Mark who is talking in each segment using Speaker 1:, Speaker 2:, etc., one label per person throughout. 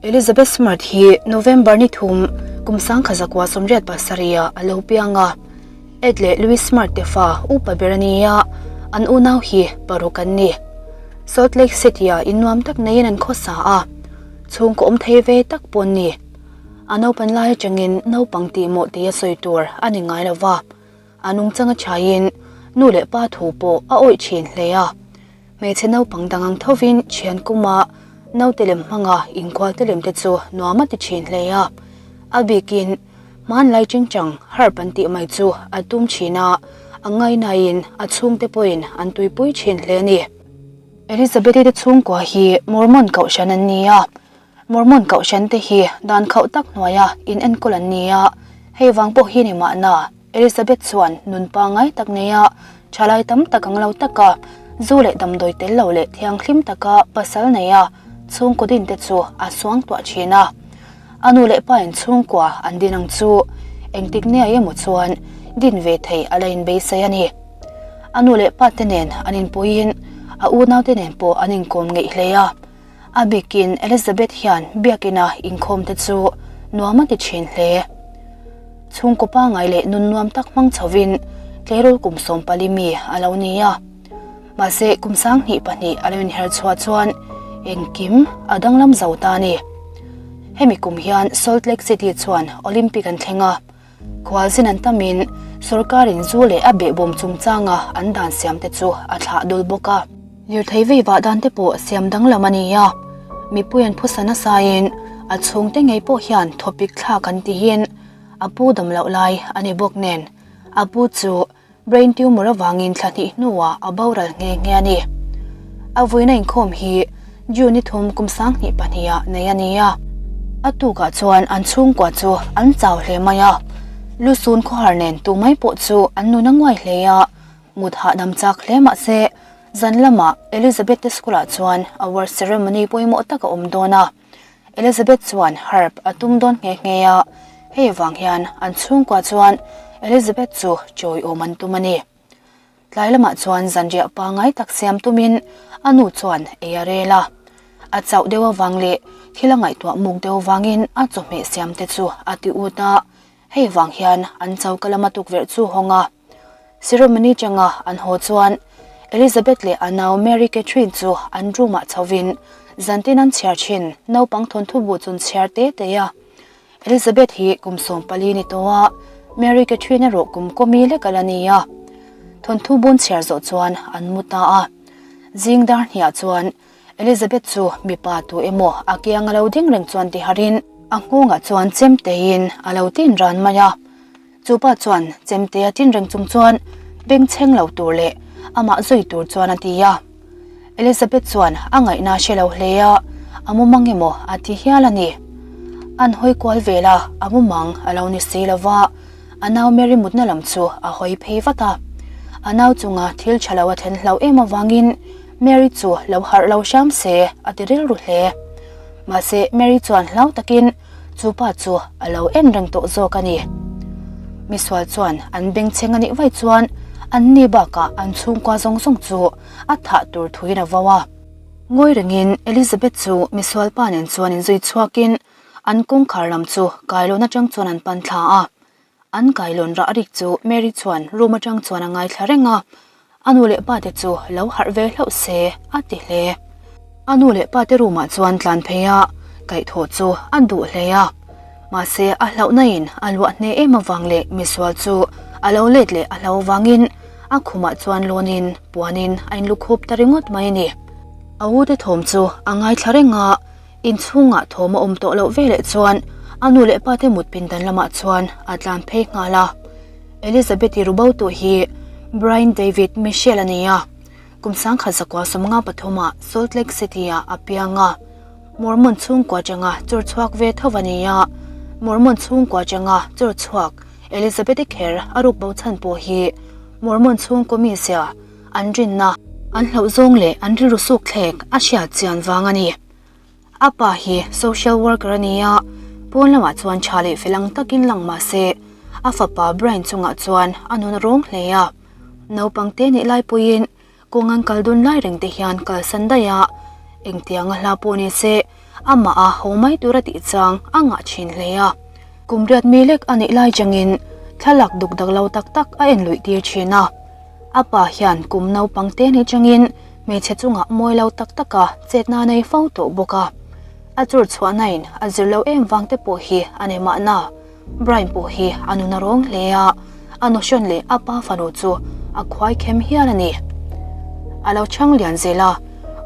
Speaker 1: Elizabeth Smart hi November ni thum kum 1987 ah a lo piang a. Ed leh Louis Smart te fa upa ber a ni a, an unau hi paruk an ni. Salt Lake City ah innuam tak neiin an khawsa a, chhungkaw awm thei ve tak pawh an ni. A naupan lai atangin naupang tih mawh tia sawi tur a ni ngai lo va, a nungchang a chhaiin nu leh pa thu pawh a awih thin hle a. Hmeichhe naupang dang ang thovin thian kuma naute lem hmanga inkual te lem te chu nuam a ti thin hle a. A bikin hmanlai chingchang harp an tih mai chu a tum thin a, a ngainaiin a chhungte pawhin an tuipui thin hle a ni. Elizabeth-i te chhungkua hi Mormon kohhran an ni a, Mormon kohhran te hi dan khauh tak hnuaia in enkawl an ni a, hei vang pawh hi ni mahna Elizabeth chuan nun pangngai tak neia thalai tam tak ang lo taka zu leh damdawi tel lo leh thianghlim taka pasal neia chhungkaw din te chu a suang tuah thin a. A nu leh pa in chhungkua an din ang chu engtik nge emaw chuan din ve thei a la inbeisei a ni. A nu leh pa te nen an inpuiin a unau te nen pawh an inkawm ngeih hle a. A bikin Elizabeth hian biakina inkhawm te chu nuam a ti thin hle. Chhungkaw pangai leh nun nuam tak hmang chhovin tleirawl kum 14 mi a lo ni a. Mahse kum 22 a lo inher chhuah chuan engkim a danglam zo ta a ni. Hemi kum hian Salt Lake City chuan Olympic an thleng a. Khualzin an tamin sorkarin zu leh a behbawm chungchanga an dan siam te chu a thlah dul bawk a. Lirthei vei vah dan te pawh siam danglam a ni a, mipui an phusa nasain a chhungte ngei pawh hian thawpik thlak an tihin a pu dam loh lai a ni bawk nen a pu chu Brain tumor avangin thla hnih hnuah a boral nghe nghe a ni. A vuina inkhawm hi June ni thum kum 2002 ah nei a ni a. A tukah chuan an chhungkua chu an chau hle mai a. Lusun khawhar nen tu mai pawh chu an nun a nguai hle a, mut hahdam chak hle mah se zan lamah Elizabeth te school ah chuan award ceremony pawimawh tak a awm dawn a. Elizabeth chuan harp a tum dawn nghe nghe a, hei avang hian an chhungkua chuan Elizabeth chu chawi awm an tum a ni. Tlai lamah chuan zanriah pangngai tak siam tumin a nu chuan ei a rel a. A chauh deuh avang leh thil a ngaihtuah muk deuh avangin a chawhmeh siam te chu a ti ut a, hei vang hian an choka lama tukverh chu hawng a. Ceremony changa an haw chuan Elizabeth leh a nau Mary Catherine chu an room ah chhovin zantin an chhiar thin naupang thawnthu bu chun chhiar te te a. Elizabeth hi kum 14 ni tawh a, Mary Catherine erawh kum kawmi lek a la ni a. Thawnthu bun chhiar zawh chuan an mu ta a. Zing dar hniah chuan Elizabeth chu mipa tu emaw a kiang a lo ding reng chuan tiharin a nghawngah chuan chem tein a lo tin ran mai a. Chu pa chuan chemte a tin reng chung chuan bengchheng lo tur leh amah zui tur chuan a ti a. Elizabeth chuan a ngaihna a hre lo hle a, a mumang emaw a ti hial a ni. An hawi kual vel a, a mumang a lo ni si lo va, a nau Mary mutna lam chu a hawi phei vat a. A nau chunga thil tha lo a thlen hlau em avangin Mary chu lo harh lo hram se a ti rilru hle. Mahse Mary chuan hlau takin Chu pa chu a lo en reng tawh zawk a ni. Misual chuan an bengchheng a nih vaih chuan an ni bakah an chhungkua zawng zawng chu a thah tur thuin a vo a. Ngawi rengin Elizabeth chu misual pa nen chuan inzui chhuakin an kawngkhar lam chu kailawn atang chuan an pan thla a. An kailawn rah rik chu Mary chuan room atang chuan a ngaithla reng a, a nu leh pa te chu lo harh ve hlauh se a ti hle. A nu leh pa te room ah chuan tlan phei a, kaihthawh chu a duh hle a. Mahse a hlauhna in a luah hne em avang leh misual chu a lo let leh a hlo vangin a khumah chuan lawn in puan in a inlukhup ta ringawt mai a ni. A u te thawm chu a ngaithla reng a. Inchhungah thawm a awm tawh loh veleh chuan a nu leh pate mut pindan lamah chuan a tlan phei nghal a. Elizabeth-i rubo tu hi Brian David Michel a ni a, kum 1953 ah Salt Lake City-ah a piang a. Mormon chhungkua atanga chawr chhuak ve tho a ni a. Mormon chhungkua atanga chawr chhuak Elizabeth-i kher a ruk bo chhan pawh hi Mormon chhungkaw mizia an rinna, an hlauh zawng leh an rilru suk thlek a hriat chian vang a ni. A pa hi social worker a ni a, pawn lamah chuan tha leh fel ang takin lang mah se, a fapa Brian chungah chuan a nun a rawng hle a. Naupang te nih lai puiin kawng an kal dun lai reng te hian kalsan daih a, engtiang a hla pawh ni se amah a ho mai tura tih chang a ngah thin hle a. Kum riat mi lek a nih lai changin thlalak duk dak lo tak tak a en luih tir thin a. A pa hian kum naupang te ni changin hmeichhe chungah mawi lo tak taka chetna nei fo tawh bawk a. A chur chhuahna in a zir lo em vang te pawh hi a ni mahna. Brian pawh hi a nun a rawng hle a, a nuhrawn leh a pa fanu chu a khuai khem hial a ni. A lo chhang lian zel a,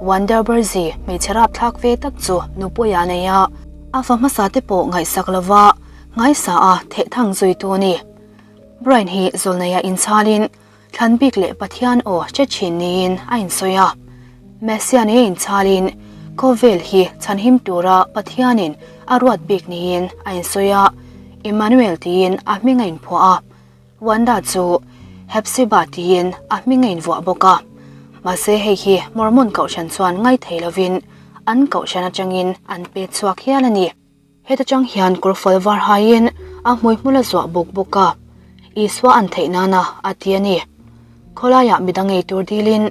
Speaker 1: Wonder Berzi hmeichhe rapthlak ve tak chu nupui a nei a, a fa hmasa te pawh ngaihsak lova ngaisa a thehthang zuitu a ni. Brian hi zawlneia inchhalin Thlan bik leh Pathian aw hre thin niin a insawi a. Messiah nia inchhalin khawvel hi chhanhim tura Pathianin a ruat bik niin a insawi a, Emmanuel tiin a hming a inphuah a. Wanda chu Hepzibah tiin a hming a invuah bawk a. Mahse hei hi Mormon kohhran chuan ngaithei lovin an kohhran atangin an pet chhuak hial a ni. Heta chang hian kawrfual var haiin a hmuihmul a zuah bawk bawk a, Isua an theih nana a ti a ni. Khawlaiah midang ei tur dilin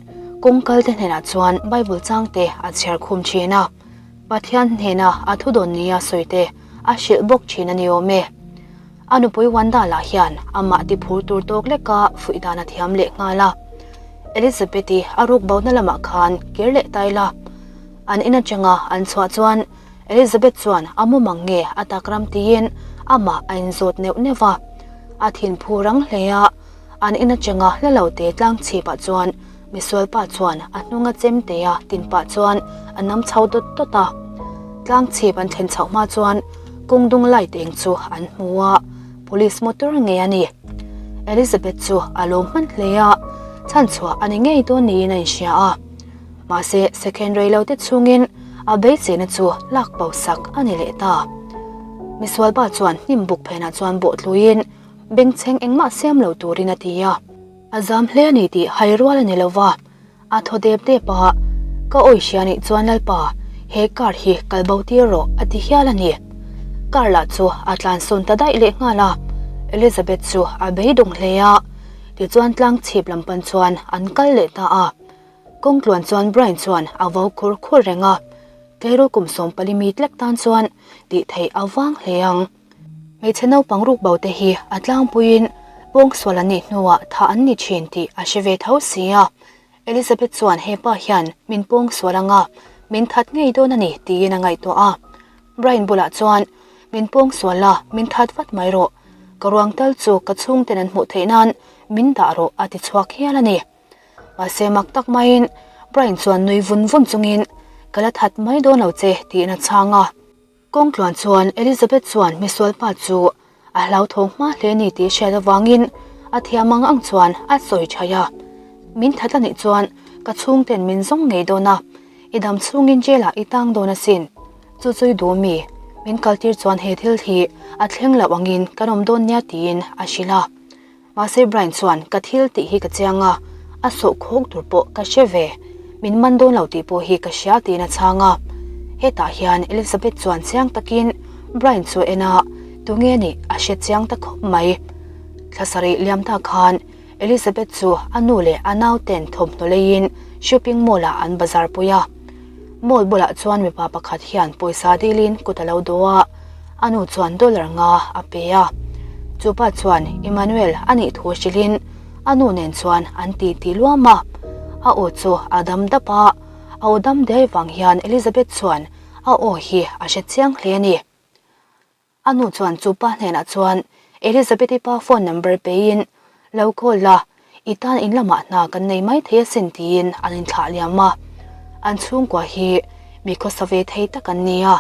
Speaker 1: kawng kalte hnenah chuan Bible changte a chhiar khum thin a, Pathian hnena a thudawn nia sawite a hrilh bawk thin a ni awm e. A nupui Wanda lah hian amah tiphur tur tawk leka fuih dan a thiam leh nghal a. Elizabeth-i a ruk bona lamah khan kir leh tai la. An in atanga an chhuah chuan Elizabeth chuan a mumang nge a tak ram tiin amah a inzawt neuh neuh va. A thinphu rang hle a, an in atanga hla lo te tlang chhipah chuan misualpa chuan a hnunga chem te a tin pah chuan a nam chho dawt dawt a. Tlang chhip an thlen chhoh hma chuan kawng dung light eng chu an hmu a, police motor ngei a ni. Elizabeth chu a lawm hman hle a, chhanchhuah a ni ngei dawn niin a inhria a. Mahse, second rei lo te chhungin a beiseina chu lak bo sak a ni leh ta. Misualpa chuan hnim buk phenah chuan bawh tluin bengchheng engmah siam lo turin a ti a. A zam hle a ni tih hai rual a ni lo va, a thaw dep dep a, Ka awi hria nih chuan Lalpa, he car hi kal bo tir rawh a ti hial a ni. Car lah chu a tlansawn ta daih leh nghal a, Elizabeth chu a beidawng hle a, tichuan tlang chhip lam pan chuan an kal leh ta a. Kawngtluan chuan Brian chuan a vo khur khur reng a, tleirawl kum 14 mi tlek tan chuan tih theih a vang hle ang. Hmeichhe naupang ruk bo te hi a tlangpuiin pawngsual an nih hnuah thah an ni thin tih a hre ve tho si a. Elizabeth chuan hepa hian min pawngsual anga min that ngei dawn a ni tiin a ngaihtuah a. Brian bulah chuan min pawngsual la, min that vat mai rawh. Ka ruang tal chu ka chhungten an hmuh theih nan min dah rawh a ti chhuak hial a ni. Mahse mak tak maiin Brian chuan nui vun vun chungin Ka la that mai dawn lo che tiin a chhang a. Kawngtluan chuan Elizabeth chuan misualpa chu a hlauthawng hma hle ni tih hriat avangin a thiam ang ang chuan a sawi thaih a. Min that anih chuan ka chhungten min zawng ngei dawn a, i dam chhungin jail ah i tang dawn asin. Chu chu i duh mi? Min kaltir chuan he thil hi a thleng loh angin kan awm dawn nia tiin a hrilh a. Mahse Brian chuan ka thil tih hi ka chiang a, a sawh khawk tur pawh ka hre ve, min man dawn lo tih pawh hi ka hria tiin a chhang a. Hetah hian Elizabeth chuan chiang takin Brian chu a en a, tunge nih a hre chiang ta khawp mai. Thla sarih liam ta khan Elizabeth chu a nu leh a nauten thawmhnaw leiin shopping mall ah an bazar pui a. Mall bulah chuan mipa pakhat hian pawisa dilin kut a lo dawh a, a nu chuan dollar nga a pe a. Chu pa chuan Emmanuel a nih thu hrilhin a nu nen chuan an ti ti luam a. A aw chu a dam dap a, a aw dam diai vang hian Elizabeth chuan a aw hi a hre chiang hle a ni. A nu chuan chu pa hnenah chuan Elizabeth-i pa phone number peiin, Lo call la, i tan in lamah hna kan nei mai thei asin tiin an inthlah liam a. An chhungkua hi mi khawsa ve thei tak an ni a,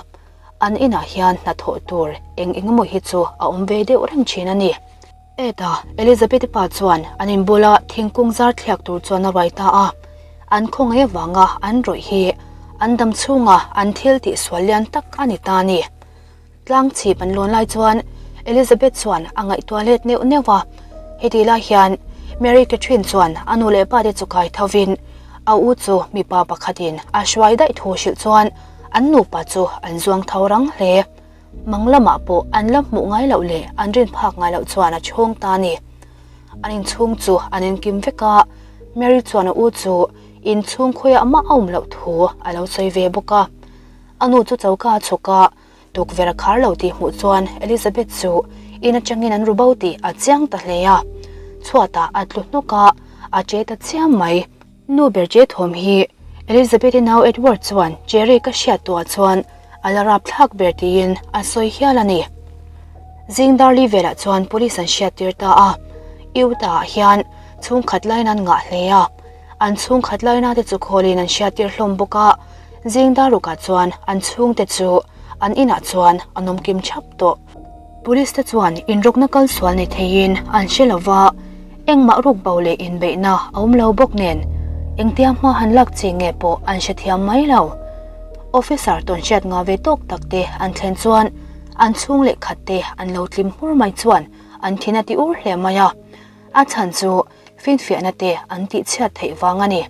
Speaker 1: an inah hian hnathawh tur eng eng emaw hi chu a awm ve deuh reng thin a ni. Ed-a, Elizabeth-i pa chuan an inbula thingkung zar thliak tur chuan a ruai ta a. An khawngaih avanga an rawih hi an dam chhunga an thil tihsual lian tak a ni ta a ni. Tlang chhip an lawn lai chuan Elizabeth chuan a ngaihtuah let neuh neuh a. Heti lai hian Mary Catherine chuan a nu leh pate chu kai thovin a u chu mipa pakhatin a hruai daih thu hrilh chuan an nupa chu an zuang tho rang hle. Mang lamah pawh an la hmuh ngai loh leh an rin phak ngai loh chuan a chhawng ta a ni. An inchhung chu an inkim vek a, Mary chuan a u chu inchhung khawiah mah a awm loh thu a lo sawi ve bawk a. A nu chu choka a chhuk a, tukverh a khar lo tih hmuh chuan Elizabeth chu in atangin an ru bo tih a chiang ta hle a. Chhuatah a tlu hnawk a, a che ta chiam mai. Nu ber che thawm hi Elizabeth-i nau Edward chuan Jerry ka hriat tawhah chuan a la rap thlak ber tiin a sawi hial a ni. Zing Darli velah chuan police an hriat tir ta a, Utah ah hian chhungkhat laina an ngah hle a, an chhungkhat laina te chu khawlin an hriat tir hlawm bawk a, zing darukah chuan an chhungte chu an inah chuan an awm kim thap tawh. Police te chuan inrawkna kal sual ni theiin an hre lo va, engmah ruk bo leh inbeihna a awm lo bawk nen engtia hma han lak chi nge pawh an hre thiam mai lo. Officer tawnhriat nga ve tawk tak te an thlen chuan an chhung leh khat te an lo tlim hmur mai chuan an thin a ti ur hle mai a, a chhan chu finfiahna te an tihchhiat theih vang a ni.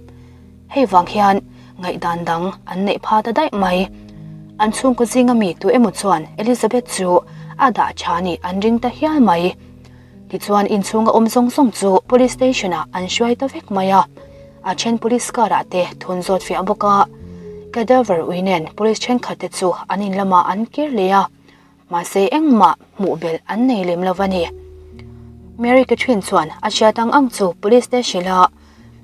Speaker 1: Hei vang hian ngaihdan dang an neih pha ta daih mai. An chhungkaw zinga mi tu emaw chuan Elizabeth chu a dah tha nih an ring ta hial mai. Tichuan inchhunga awm zawng zawng chu Police Station ah an hruai ta vek mai a. A then Police car ah te thun zawt fiah bawk a. Cadaver ui nen Police thenkhat te chu an in lamah an kir leh a. Mahse engmah hmuh belh an nei lem lo a ni. Mary Catherine chuan a hriat ang ang chu police te hrilh a,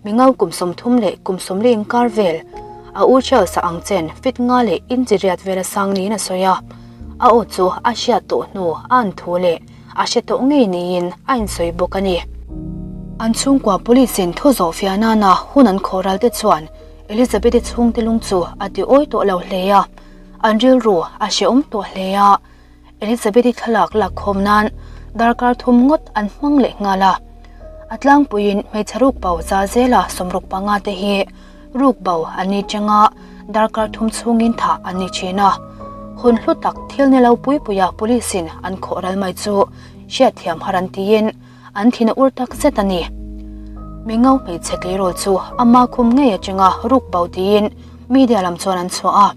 Speaker 1: Mingo kum 30 leh kum 40 inkar vel, a u Charles-a ang chen fit nga leh inchi riat vel a sang niin a sawi a. A aw chu a hriat tawh hnu a an thu leh a hre tawh ngei niin a insawi bawk a ni. An chhungkua police in thu zawh fiah nana hun an khawh ral te chuan Elizabeth-i chhungte lung chu a ti awi tawh lo hle a. An rilru a hrehawm tawh hle a, Elizabeth-i thlalak lak khawm nan darkar thum ngawt an hmang leh nghal a. A tlangpuiin hmeichhe ruk bo za zela 65 te hi ruk bo an ni cheng a, darkar thum chhungin thah an ni thin a. Hun hlu tak thil ni lo pui puia police in an khawh ral mai chu hriatthiam har an tiin an thin a ur tak zet a ni. Mingo hmeichhe tleirawl chu ama khum ngei atanga ruk bo tiin media lam chuan an chhuah a,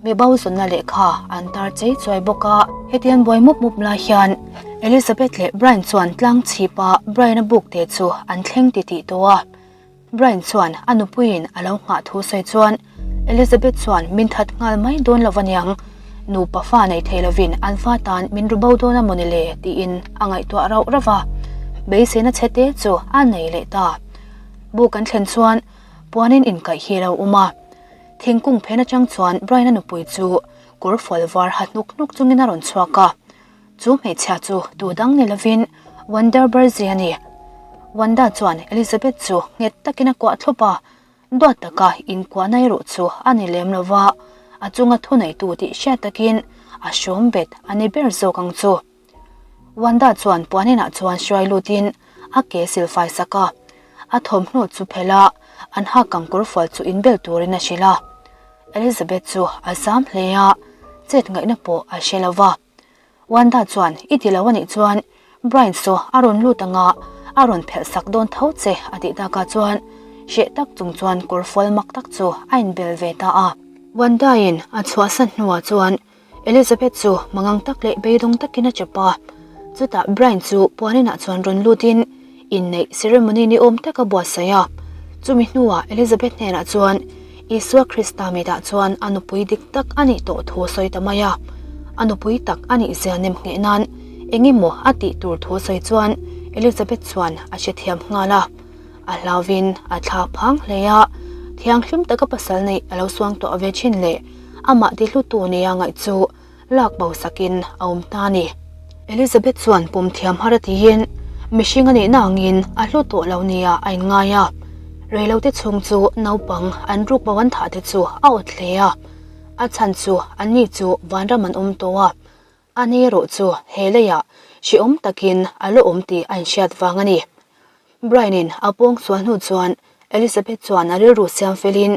Speaker 1: mi bo zawnna lehkha an tar chei chuai bawk a. Hetiang buai mup mup lai hian Elizabeth leh Brian chuan tlang chhipa Brian-a buk te chu an thleng titih tawh a. Brian chuan a nupuiin a lo nghah thu sawi chuan Elizabeth chuan min that nghal mai dawn lo aniang, nupa fa nei thei lovin an fa tan min ru bo dawn a mawni le tiin a ngaihtuah rauh rauh a, beiseina chhe te chu a nei leh ta. Buk an thlen chuan puanin inkaih hi a lo awm a, thingkung phen atang chuan Brian-a nupui chu kawr fual var ha hnuk hnuk chungin a rawn chhuak a. Chu hmeichhia chu tu dang ni lovin Wonder Berzi a ni. Wanda chuan Elizabeth chu nghet takin a kuah thlup a, duat taka inkuahna erawh chu a ni lem lo va, a chunga thuneitu tih hriat takin a hrawm bet a ni ber zawk ang chu. Wanda chuan puan inah chuan hruai lutin a ke silfai sak a, a thawmhnaw chu phelh a, an hakang kawrfual chu inbel turin a hrilh a. Elizabeth chu a zam hle a, chet ngaihna pawh a hre lo va. Wanda chuan, I ti lo a nih chuan Brian saw a rawn lut ang a, a rawn phelh sak dawn tho che a tih takah chuan hreh tak chung chuan kawr fual mak tak chu a inbel ve ta a. Wanda-in a chhuahsan hnuah chuan Elizabeth chu mangang tak leh beidawng takin a chep a. Chutah Brian chu puaninah chuan rawn lutin inneih ceremony ni awm tak a buatsaih a. Chumi hnuah Elizabeth hnenah chuan Isua Krista mitah chuan a nupui dik tak a nih tawh thu a sawi ta mai a. A nupui tak a nih zia nem ngheh nan eng emaw a tih tur thu a sawi chuan Elizabeth chuan a hrethiam nghal a. A hlauvin a thla phang hle a, thianghlim taka pasal neih a lo suang tawh ve thin leh amah tihlutu nia ngaih chu lak bo sakin a awm ta a ni. Elizabeth chuan pum thiam har a tiin mihring a nihna angin a hlu tawh lo nia a inngai a. Reilote chhung chu naupang an ruk bo an thah te chu a awt hle a, a chhan chu anni chu vanram an awm tawh a, ani erawh chu he leiah hrehawm takin a la awm tih a inhriat vang a ni. Brian-in a pawng sual hnu chuan Elizabeth chuan a rilru siam felin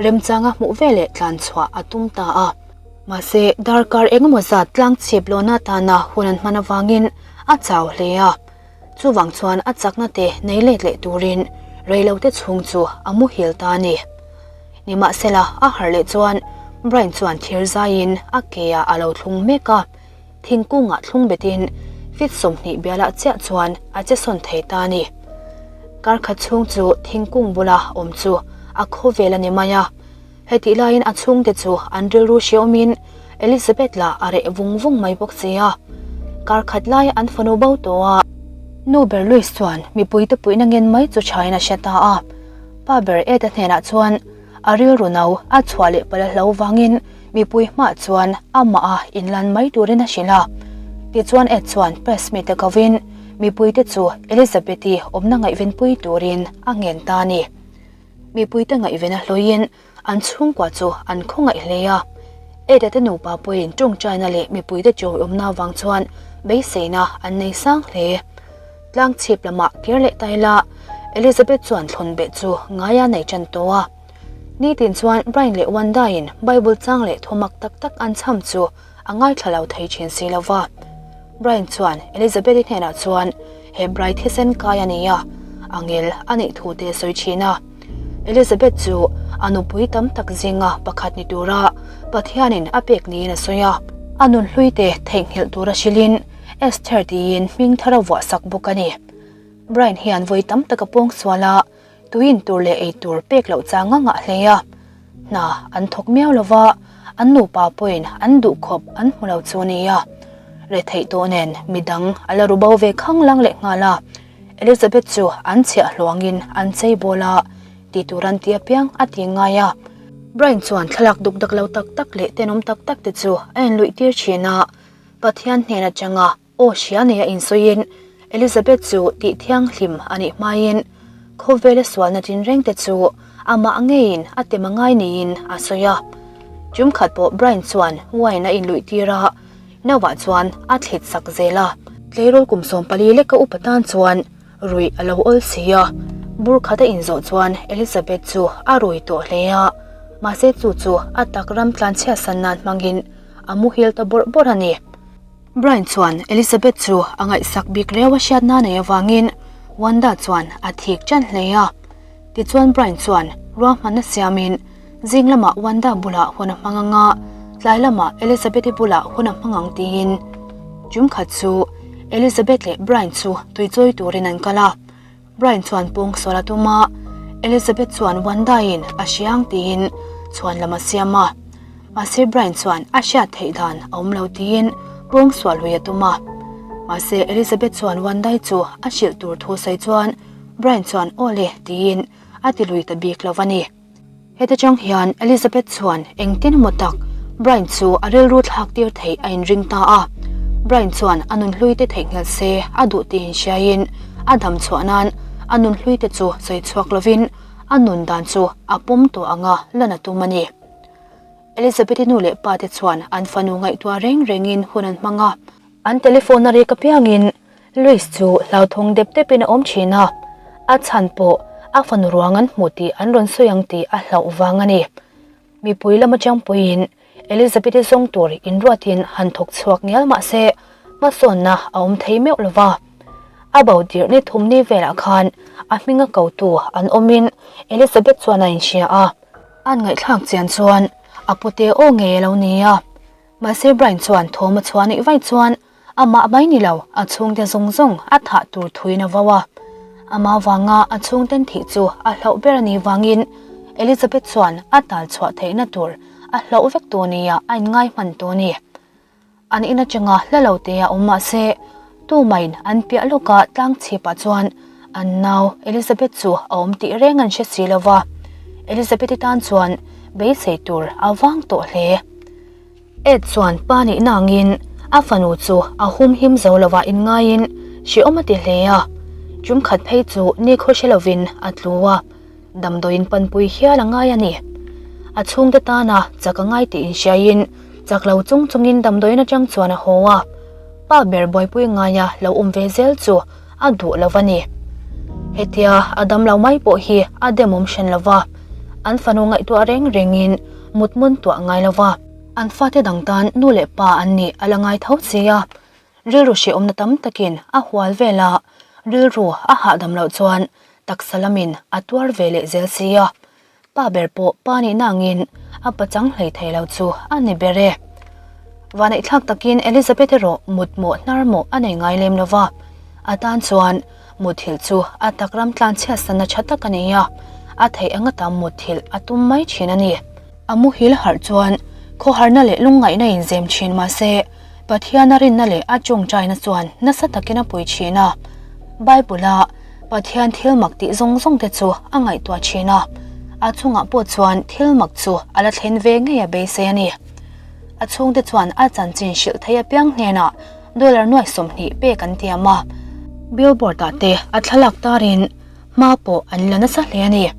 Speaker 1: remchanga hmuh veleh tlan chhuah a tum ta a. Mahse, darkar engemaw zat tlang chhip lawna tana hun an hman avangin a chau hle a. Chuvang chuan a chakna te nei let leh turin reilote chhung chu a muhil ta a ni. Nimahsela, a harh leh chuan Brian chuan thir zaiin a ke-ah a lo thlung mek a. Thingkungah thlung betin fit 20 bialah chiah chuan a che sawn thei ta a ni. Kar khat chhung chu thingkung bula awm chu a khaw vel a ni mai a. Hetih laiin a chhungte chu an rilru hreawmin Elizabeth lah a reh vung vung mai bawk si a. Kar khat lai an fanu bo tawh a. Nu ber Louis chuan mipuite puihna ngen mai chu thain a hre ta a. Pa ber Ed-a hnenah chuan a rilru no a chhuah leh palh a hlo vangin mipui hmah chuan amah a inlan mai turin a hrilh a. Tichuan Ed chuan press mite kovin mipuite chu Elizabeth-i awmna ngaihvenpui turin a ngen ta a ni. Mipuite ngaihven a hlawiin an chhungkua chu an khawngaih hle a. Ed-a te nupa pawhin tawngtaina leh mipuite chawiawmna avang chuan beiseina an nei sang hle. Tlang chhip lamah kir leh ta ila, Elizabeth chuan thlawn beh chu ngaia nei tan tawh a. Nitin chuan Brian leh Wanda-in Bible chang leh thawmak tak tak an chham chu a ngaithla lo thei thin si lo va. Brian chuan Elizabeth-i hnenah chuan Hebrai thisen kai a ni a, a ngel a nih thu te a sawi thin a. Elizabeth chu a nupui tam tak zinga pakhat ni tura Pathianin a pek niin a sawi a. A nunhlui te theihnghilh tura hrilhin Esther tiin hming thar a vuah sak bawk a ni. Brian hian vawi tam tak a pawng sual a, tuin tur leh ei tur pek loh chang a ngah hle a. Hna an thawk miau lo va, an nupa pawhin an duh khawp an hmu lo chu a ni a. Retheih tawh nen midang a la ru bo ve khang lang leh nghal a. Elizabeth chu an chhiah hluangin an chei bawl a, ti tur an ti apiang a ti ngai a. Brian chuan thlalak duk dak lo tak tak leh tenawm tak tak te chu a inluih tir thin a. Pathian hnen atanga aw hria nei a insawiin Elizabeth chu tih thianghlim a nih hmain khawvela sualna tinreng te chu amah ngeiin a tem a ngai niin a sawi a. Tum khat pawh Brian chuan wine a inluih tir a, Noah chuan a thlit sak zel a. Tleirawl kum 14 leka upa tan chuan ruih a lo awl si a, bur khat a inzawh chuan Elizabeth chu a rui tawh hle a, mahse chu chu a tak ram tlanchhiat san nan hmangin a muhil ta bawrh bawrh a ni. Brian chuan Elizabeth chu a ngaihsak bik reu a hriatna nei avangin Wanda chuan a thik ṭan hle a. Tichuan Brian chuan ruahmanna siamin zing lamah Wanda bulah hun a hmang ang a, tlai lamah Elizabeth-i bulah hun a hmang ang tiin. Tum khat chu Elizabeth leh Brian chu tuichawi turin an kal a. Brian chuan pawngsual a tum a, Elizabeth chuan Wanda-in a hria ang tiin chhuan lam a siam a. Mahse Brian chuan a hriat theih dan a awm lo tiin pawngsual lui a tum a. Mahse Elizabeth chuan Wanda-i chu a hrilh tur thu sawi chuan Brian chuan aw le tiin a ti lui ta bik lo a ni. Heta chang hian Elizabeth chuan engtin emaw tak Brian chu a rilru thlak tir theih a inring ta a. Brian chuan a nunhlui te theihnghilh se a duh tih inhriaiin a dam chhuah nan a nunhlui te chu sawi chhuak lovin a nun dan chu a pawm tawh anga lan a tum a ni. Elizabeth-i nu leh pa te chuan an fanu ngaihtuah reng rengin hun an hmang a. An telephone a rek apiangin Louis chu hlauthawng dep depin a awm thin a, a chhan pawh a fanu ruang an hmu tih an rawn sawi ang tih a hlauh vang a ni. Mipui lam atang pawhin Elizabeth-i zawng tur inruatin han thawk chhuak ngial mah se hmasawnna a awm thei meuh lo va. A bo dirh ni thum ni velah khan a hminga kotu an awmin Elizabeth chuan a inhria a. An ngaihthlak chian chuan a pute aw ngei a lo ni a, mahse Brian chuan thawm a chhuah nih vaih chuan Amah mai ni lo, a chhungte zawng zawng a thah tur thuin a vo a. Amah vanga a chhungten thih chu a hlauh ber a nih vangin Elizabeth chuan a tal chhuah theihna tur a hlauh vek tur nia a inngai hman tur a ni. An in atanga hla lo te a awm mah se, tumain an piah lawka tlang chhipah chuan an nau Elizabeth chu a awm tih reng an hre si lo va. Elizabeth-i tan chuan beisei tur a vang tawh hle. Ed chuan pa nih nangin a fanu chu a humhim zo lova inngaiin hrehawm a ti hle a, tum khat phei chu nikhaw hre lovin a tlu a, damdawiin panpui hial a ngai a ni. A chhungte tana chak a ngai tih inhriaiin chak lo chung chungin damdawiin atang chuan a haw a, pa ber buaipui ngaia lo awm ve zel chu a duh lo a ni. Hetia a damlo mai pawh hi a demawm hran lo va, an fanu ngaihtuah reng rengin mutmun tuah ngai lo va. An fate dang tan nu leh pa an nih a la ngai tho si a, rilru hrehawmna tam takin a hual vel a, rilru a hahdam loh chuan taksa lamin a tuar ve leh zel si a. Pa ber pawh pa nihna angin a pachang hlei thei lo chu a ni ber e. Vaneihthlak takin Elizabeth erawh mut mawh hnar mawh a nei ngai lem lo va, a tan chuan muthilh chu a tak ram tlanchhiat sanna tha tak a nei a, a theih anga tam muthilh a tum mai thin a ni. A muhil harh chuan khawharna leh lungngaihna inzem thin mah se, Pathiana rinna leh a tawngtaina chuan nasa takin a pui thin a. Bible-a Pathian thil mak tih zawng zawng te chu a ngaihtuah thin a, a chungah pawh chuan thil mak chu a la thlen ve ngei a beisei a ni. A chhungte chuan a chanchin hrilh thei apiang hnenah dollar nuai 20 pek an tiam a, billboard-ah te a thlalak tarin hma pawh an la nasa hle a ni.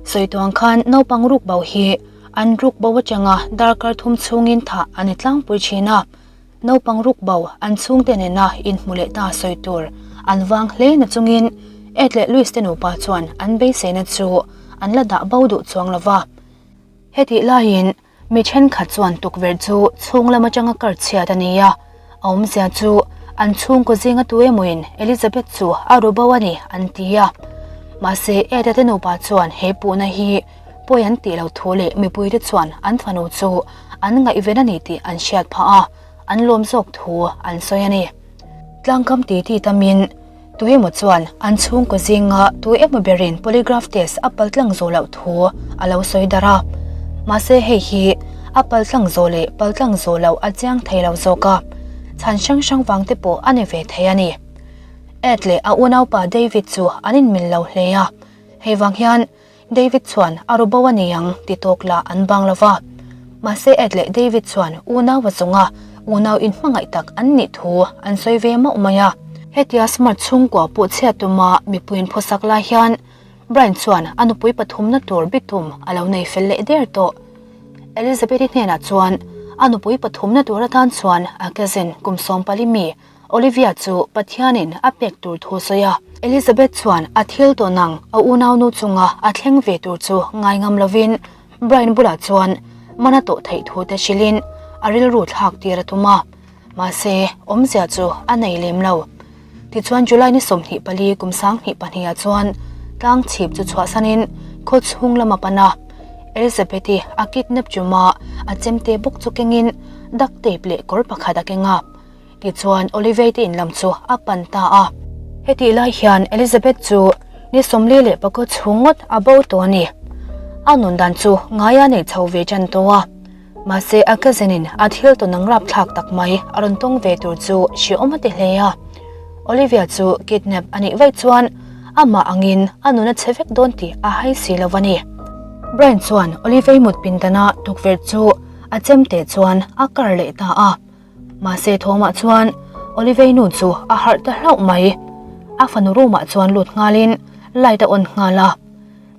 Speaker 1: Sawi tuang khan naupang ruk bo hi an ruk bo atanga darkar thum chhungin thah a ni tlangpui thin a, naupang ruk bo an chhungte nena inhmu leh ta sawi tur an vang hle na chungin Ed leh Louis te nupa chuan an beiseina chu an la dah bo duh chuang lova. Hetih laiin Mi thenkhat chuan tukverh chu chhung lam atanga kar chhiat a ni a, a awmzia chu an chhungkaw zinga tu emawin Elizabeth chu a ru bo a ni an ti a. Mahse Ed-a te nupa chuan he puhna hi pawi an tih lo thu leh mipuite chuan an fanu chu an ngaihven a ni tih an hriat phah a, an lawm zawk thu an sawi a ni. Tlangkam titi tamin Tu emaw chuan an chhungkaw zinga tu emaw berin polygraph test a paltlang zawh loh thu a lo sawi darh a. Mahse hei hi a paltlang zawh leh paltlang zawh loh a chiang thei lo zawk a, chhan hrang hrang vang te pawh a ni ve thei a ni. Ed leh a unaupa David chu an inmil lo hle a, hei vang hian David chuan a ru bo a ni ang ti tawk lah an bang lo va. Mahse Ed leh David chuan unau a chunga unau inhmangaih tak an nih thu an sawi ve mauh mai a. Hetia Smart chhungkua pawh chhiat tuma mipuiin phawsak lai hian Brian chuan a nupui pathumna tur bitum a lo nei fel leh der tawh. Elizabeth-i hnenah chuan a nupui pathumna tur atan chuan a cousin kum 14 mi Olivia chu Pathianin a pek tur thu sawi a. Elizabeth chuan a thil tawn ang a unaunu chunga a thleng ve tur chu ngai ngam lovin Brian bulah chuan mana tawh theih thu te hrilhin a rilru thlak tir a tum a, mahse awmzia chu a nei lem lo. Tichuan July ni 24 kum 2002 ah chuan tlang chhip chu chhuahsanin khaw chhung lam a pan a. Elizabeth-i a kidnap chuma a chemte bawk chu kengin duct tape leh kawr pakhat a keng a. Tichuan Olivia te in lam chu a pan ta a. Hetih lai hian Elizabeth chu ni 44 chhung ngawt a bo tawh a ni. A nun dan chu ngaia nei chho ve tan tawh a. Mahse a cousin in a thil tawn ang rapthlak tak mai a rawn tawng ve tur chu hreawm a ti hle a. Olivia chu kidnap a nih vaih chuan amah angin a nun a chhe vek dawn tih a hai si lo a ni. Brian chuan Olivia mut pindana tukverh chu a chemte chuan a kar leh ta a. Mahse thawmah chuan Olivei nu chu a harh ta hlauh mai. A fanu room ah chuan lut nghalin light a on nghal a.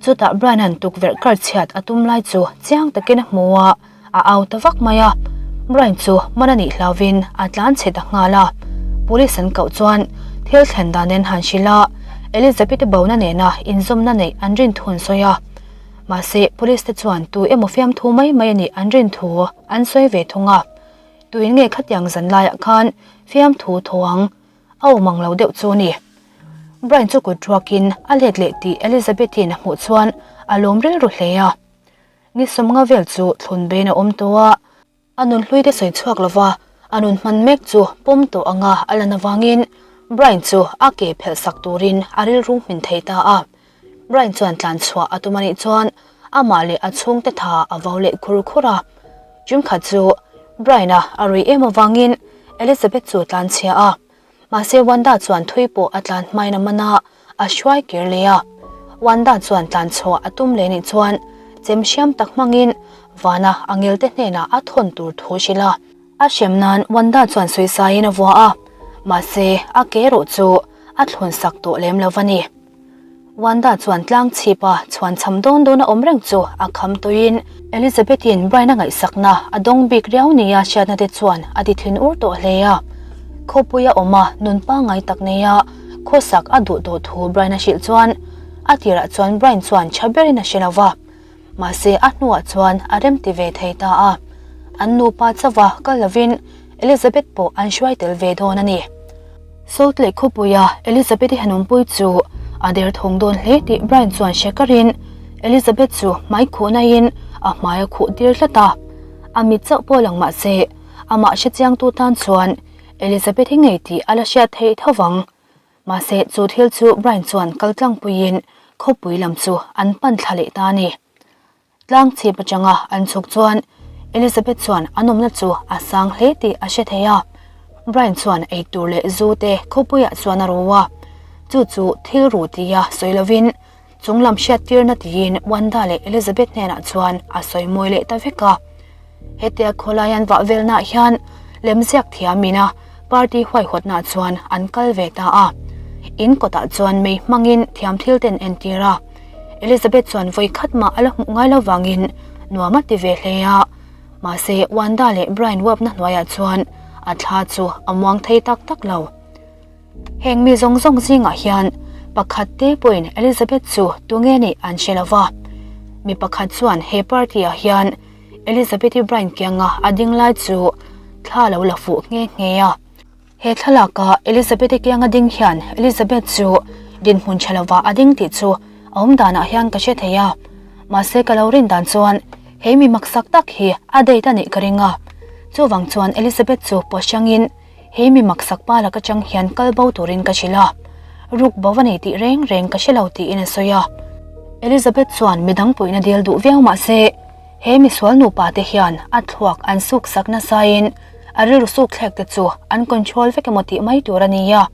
Speaker 1: Chutah Brian-a'n tukverh kar chhiat a tum lai chu chiang takin a hmu a, a au ta vak mai a. Brian chu man a nih hlauvin a tlan chhe ta nghal a. Police an koh chuan thil thlen dan nen han hrilh a, Elizabeth-i bona nena inzawmna neih an rin thu an sawi a. Mahse police te chuan tu emaw fiamthu mai mai a nih an rin thu an sawi ve thung a. Tuin nge khatiang zan laiah khan fiamthu thaw ang a awm ang lo deuh chu ni. Brian chu kut ruakin a let leh tih Elizabeth-i'n a hmuh chuan a lawm rilru hle a. Ni sawmnga vel chu thlun bein a awm tawh a, a nun hlui te sawi chhuak lova a nun hman mek chu pawm tawh anga a lan avangin Brian chu a ke phelh sak turin a rilru hmin thei ta a. Brian chuan tlan chhuah a tum a nih chuan amah leh a chhungte tha a vau leh khur khur a. Ṭumkhat chu Brian-a a rui em avangin Elizabeth chu tlan chhia a. Mahse Wanda chuan thui pawh a tlan hmain a man a, a hruai kir leh a. Wanda chuan tlan chhuah a tum leh nih chuan chem hriam tak hmangin vana a ngelte hnenah a thawn tur thu hrilh a. A hrem nan Wanda chuan sawisaiin a vua a, mahse a ke erawh chu a thlun sak tawh lem lo va ni. Wanda chuan tlang chhip a chhuan cham dawn dawn a awm reng chu a kham tawhin Elizabeth-i'n Brian-a ngaihsakna a dawng bik riau nia hriatna te chuan a ti thin ur tawh hle a. Khawpuia awm a nun pangngai tak neia khawsak a duh tawh thu Brian-a hrilh chuan a tirah chuan Brian chuan tha berin a hre lo va. Mahse a hnuah chuan a remti ve thei ta a. An nupa chauha kal lovin Elizabeth pawh an hruai tel ve dawn a ni. Salt Lake khawpuia Elizabeth-i hanawmpui chu a derthawng dawn hle tih Brian chuan hre karin Elizabeth chu hmai khuhnaiin a hmai a khuh tir tlat a. A mit chauh pawh lang mah se amah hrechiangtu tan chuan Elizabeth-i ngei tih a la hriat theih tho vang. Mahse chu thil chu Brian chuan kal tlangpuiin khawpui lam chu an pan thla leh ta a ni. Tlang chhip atanga an chhuk chuan Elizabeth chuan an awmna chu a sang hle tih a hre thei a. Brian chuan eitur leh zu te khawpuiah chuan a ru a, chu chu thil ru tia sawi lovin Chung lam hriattirna tiin Wanda leh Elizabeth hnenah chuan a sawi mawi leh ta vek a. Hetia khawlai an vah velnaah hian lemziak thiamin a party huaihawtnaah chuan an kal ve ta a. In kawtah chuan mei hmangin thiam thil ten entir a. Elizabeth chuan vawi khat mah a la hmuh ngai lo vangin nuam a ti ve hle a. Mahse Wanda leh Brian uapna hnuaiah chuan a thla chu a muang thei tak tak lo. Heng mi zawng zawng zingah hian pakhat te pawhin Elizabeth chu tunge nih an hre lo va. Mi pakhat chuan he party-ah hian Elizabeth-i Brian kianga a ding lai chu thla lo la fuh nghe nghe a. He thlalaka Elizabeth-i kianga ding hian Elizabeth chu dinhmun tha lovah a ding tih chu a awm danah hian ka hre thei a. Mahse ka lo rin dan chuan he mi maksak tak hi a date a nih ka ring a. Chuvang chuan Elizabeth chu pawh hrangin He mi maksak pa lak atang hian kal bo turin ka hrilh a, ruk bo a nei tih reng reng ka hre lo tiin a sawi a. Elizabeth chuan midang puihna dil duh viau mah se, he misual nupa te hian a thluak an suk sak nasain a rilru suk thlek te chu an control vek emaw tih mai tur a ni a.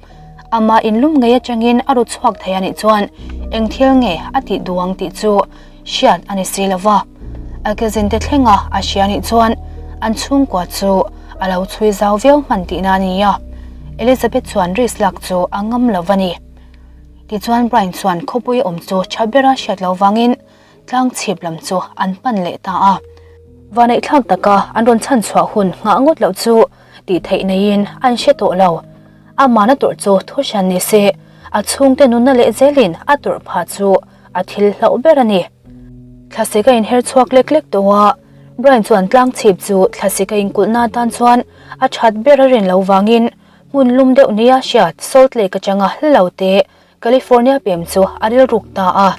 Speaker 1: Amah inlum ngei atangin a ru chhuak thei a nih chuan eng thil nge a tih duh ang tih chu hriat a ni si lo va, a kezin te thlenga a hria nih chuan an chhungkua chu a lo chhui zau viau hman tihna a ni a, Elizabeth chuan risk lak chu a ngam lo va ni. Tichuan Brian chuan khawpui awm chu tha bera hriat lo vangin tlang chhip lam chu an pan leh ta a. Vaneihthlak taka an rawn chhan chhuah hun nghah ngawt loh chu tih theih neiin an hre tawh lo. Amahna tawrh chu thu hran ni se, a chhungte nunna leh zelin a tawrh phah chu a thil hlauh ber a ni. Thlasik a inher chhuak lek lek tawh a, Brian chuan tlang chhip chu thlasik a inkulhna atan chuan a that ber a rin lo vangin hmun lum deuh nia hriat Salt Lake atanga hla lo te California pem chu a rilruk ta a.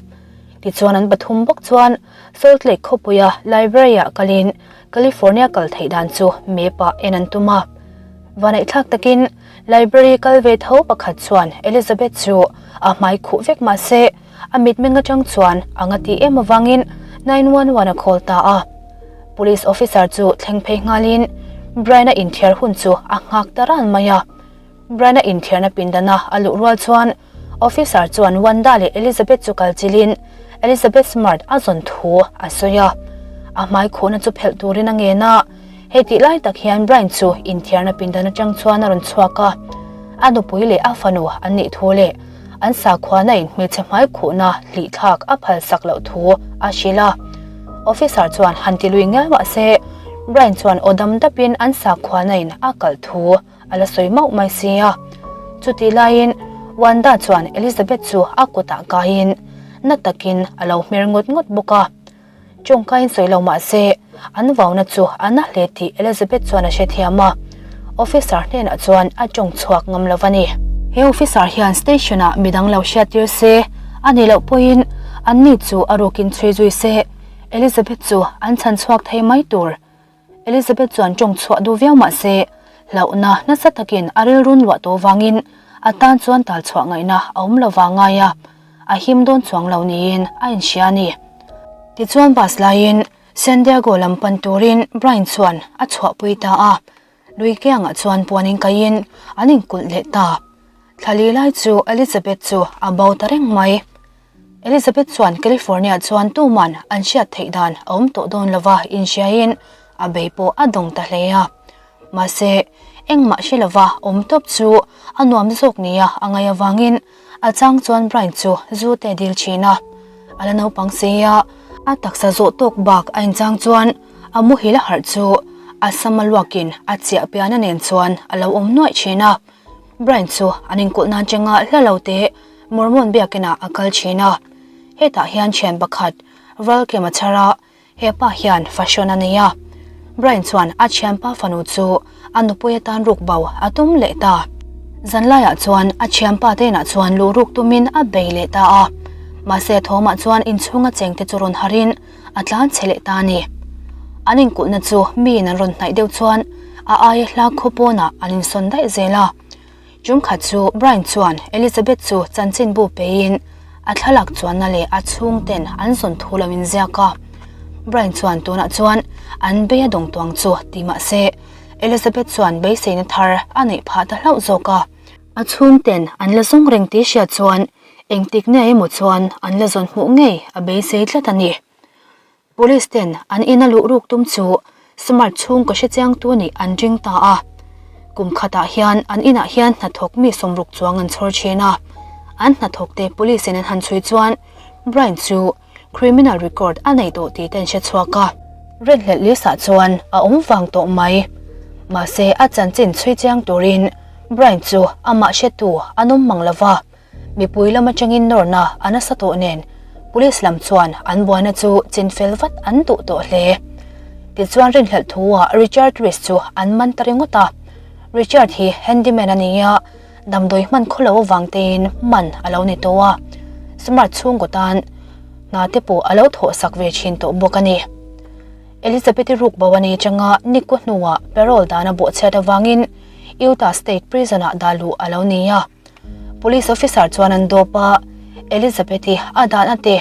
Speaker 1: Tichuan an pathum bawk chuan Salt Lake khawpuia library-ah kalin California kal theih dan chu map-ah en an tum a. Vanaihthlak takin Library kal ve tho pakhat chuan Elizabeth chu a hmai khuh vek mah se a mitmeng atang chuan a nga tih em avangin 911 a call ta a. Police officer chu thleng phei nghalin Brian-a inthiar hun chu a nghak ta ran mai a. Brian-a inthiarna pindana a luh rual chuan Officer chuan Wanda leh Elizabeth chu kal chilhin Elizabeth Smart a zawn thu a sawi a. A hmai khuhna chu phelh turin a ngen a. Hei tih lai tak hian Brian chu inthiarna pindan atang chuan a rawn chhuak a. A nupui leh a fanu an nih thu leh an sakhuana in hmeichhe hmai khuhna hlih thlak a phal sak loh thu a hrilh a. Officer chuan han ti lui ngial mah se Brian chuan aw dam dapin an sakhuana in a kalh thu a la sawi mauh mai si a. Chutih laiin Wanda chuan Elizabeth chu a kutah kaiin na takin a lo hmer ngawt ngawt bawk a. Tawngkaiin sawi lo mah se an vauna chu a na hle tih Elizabeth chuan a hrethiam a. Officer hnenah chuan a tawng chhuak ngam lo a ni. He officer hian station-ah midang lo hriattir se, a nih loh pawhin anni chu a rukin chhui zui se, Elizabeth chu an chhan chhuak thei mai tur. Elizabeth chuan tawng chhuah duh viau mah se, hlauhna nasa takin a rilrun luah tawh vangin a tan chuan tal chhuah ngaihna a awm lo vang ngai a, a him dawn chuang lo niin a inhria a ni. Tichuan bus laiin San Diego lam pan turin Brian chuan a chhuahpui ta a, lui kiangah chuan puan inkaihin an inkulh leh ta. Thla li lai chu Elizabeth chu a bo ta reng mai. Elizabeth chuan California chuan tuman an hriat theih dan a awm tawh dawn lova inhriain a bei pawh a dawng ta hle a. Mahse, engmah hre lova awm tawp chu a nuam zawk nia a ngaih avangin a chang chuan Brian chu zu te dil thin a. A la naupang si a, a taksa zawh tawk bak a inchang chuan a muhil a harh chu a sam a luakin a chiah piana nen chuan a lo awm nuaih thin a. Brian chu an inkulh nan changa hla lo te Mormon biakinah a kal thin a, hetah hian thian pakhat Valkem a chhar a, he pa hian fashion a nei a. Brian chuan a thianpa fanu chu a nupui atan ruk bo a tum leh ta. Zanlaiah chuan a thianpa te inah chuan luh ruk tumin a bei leh ta a, mahse thawmah chuan inchhunga chengte chu rawn harin a tlan chhe leh ta a ni. An inkulhna chu miin an rawn hnaih deuh chuan a aia hla khaw pawnah an insawn daih zel a. Chungkhat chu Brian chuan Elizabeth chu chanchinbu peiin a thlalak chuanna leh a chhungten an zawn thu lo inziak a. Brian chuan tunah chuan an bei a dawng tuang chu ti mah se, Elizabeth chuan beiseina thar a neih phah ta hlauh zawk a. A chhungten an la zawng reng tih hriat chuan engtik nge emaw chuan an la zawn hmuh ngei a beisei tlat a ni. Police ten an ina luh ruk tum chu Smart chhung ka hre chiang tu nih an ring ta a. Kum khatah hian an inah hian hnathawk mi sawmruk chuang an chhawr thin a. An hnathawk te police in an han chhui chuan Brian chu criminal record a nei tawh tih te an hre chhuak a. Rinhlelh list ah chuan a awm vang tawh mai. Mahse a chanchin chhui chiang turin Brian chu amah hretu an awm mang lova. Mipui lam atangin nawrna a nasa tawh nen Police lam chuan an buaina chu chinfel vat an duh tawh hle. Tichuan rinhlelh thu-ah Richard Rees chu an man ta ringawt a. Richard hi handyman a ni a, damdawi hman khaw lo avang tein man a lo ni tawh a. Smart chhungkaw tan hna te pawh a lo thawhsak ve thin tawh bawk a ni. Elizabeth-i ruk bo a ni atanga Nick-a hnuah parole dan a bawhchhiat avangin Utah State Prison-ah dah luh a lo ni a. Police officer chuan an dawp a, Elizabeth-i a dan a ti.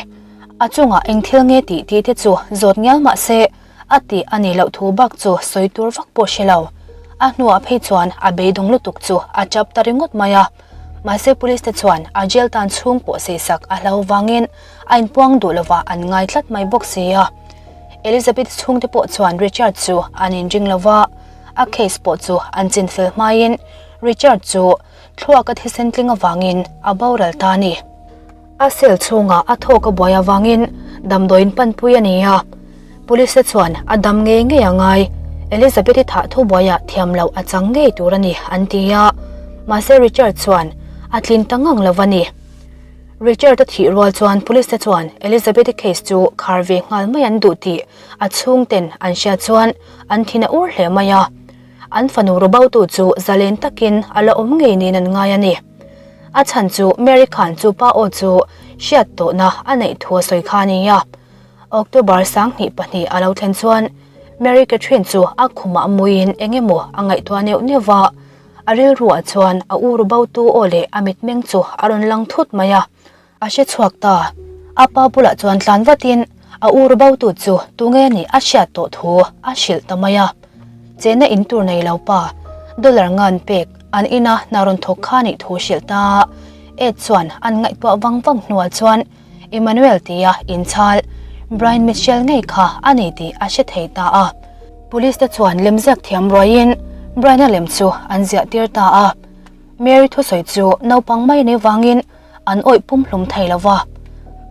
Speaker 1: A chungah eng thil nge tih tih te chu zawt ngial mah se, a tih a nih loh thu bak chu sawi tur vak pawh hre lo. A hnuah phei chuan a beidawng lutuk chu a tap ta ringawt mai a. Mahse police te chuan a jail tan chhung pawh seisak a hlau vangin a inpuang duh lovah an ngai tlat mai bawk si a. Elizabeth chhungte pawh chuan Richard chu an inring lova, a case pawh chu an chinfel hmain Richard chu Thluak a thisen tling avangin a boral ta a ni. A cell chhungah a thawk a buai avangin damdawiin panpui a ni a. Police te chuan a dam ngei ngei a ngai, Elizabeth-i thah thu buaiah thiam loh a chang ngei tur a ni an ti a. Mahse Richard chuan a tlin ta ngang lo a ni. Richard-a thih rual chuan police te chuan Elizabeth-i case chu khar ve nghal mai an duh tih a chhungten an hriat chuan an thin a ur hle mai a. An fanu Roboto chu zalen takin a la awm ngei niin an ngai a ni. A chhan chu Mary khan chu pa aw chu hriat tawhna a neih thu a sawi kha a ni a. October 22 a lo thlen chuan Mary Catherine chu a khumah muiin eng emaw a ngaihtuah neuh neuh va, a rilruah chuan a u Roboto aw leh a mitmeng chu a rawn lang thut mai a. A hre chhuak ta. A pa bulah chuan tlan vatin a ur botu chu tunge nih a hriat tawh thu a hrilh ta mai a. Chena in tur nei lo pa, dollar ngan pek an ina hna rawn thawk kha nih thu hrilh ta a. Ed chuan an ngaihtuah vang vang hnuah chuan Emmanuel tia inchhal Brian Mitchell ngei kha a ni tih a hre thei ta a. Police te chuan lemziak thiam ruaiin Brian-a lem chu an ziah tir ta a. Mary thusawi chu naupang mai ni vangin an awih pumhlum thei lo va.